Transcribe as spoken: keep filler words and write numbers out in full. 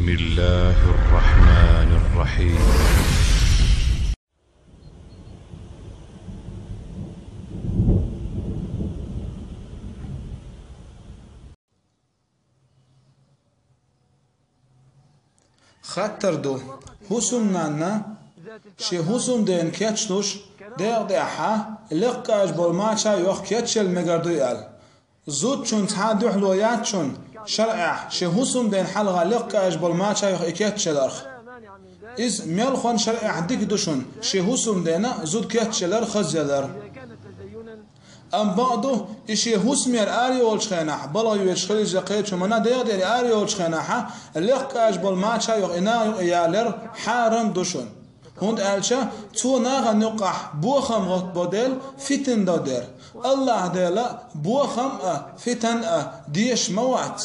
بسم الله الرحمن الرحيم. Хаттар ду: хӀусамнанна шен хӀусамдена кечлуш дегӀ тӀехьа лекха кӀажбола мача йоха кечъяла мегар дуй аьлла. Зудчун цхьа а дуьхьало яц шун шарӀехь шен хӀусамдена хьалха лекха кӀажбола мача йоха и кечъяларх. Иза мелхо а шарӀехь дика ду шун, шен хӀусамдена зуда кечъялар хазъялар. Амма бакъду, и шен хӀусамера арайолчу хенахь, балха йоьдуш хилийча кхечу хӀуманна дегӀ тӀера арайолчу хенахь, лекха кӀажбола мача йоха и наха юкъа ялар хьарам ду шун. ХӀунда аьлча цо нахана юккъахь бохам гӀоттабо дела, фитна до дера. АллахӀ Дела бохам а, фитан а дезаш ма вац.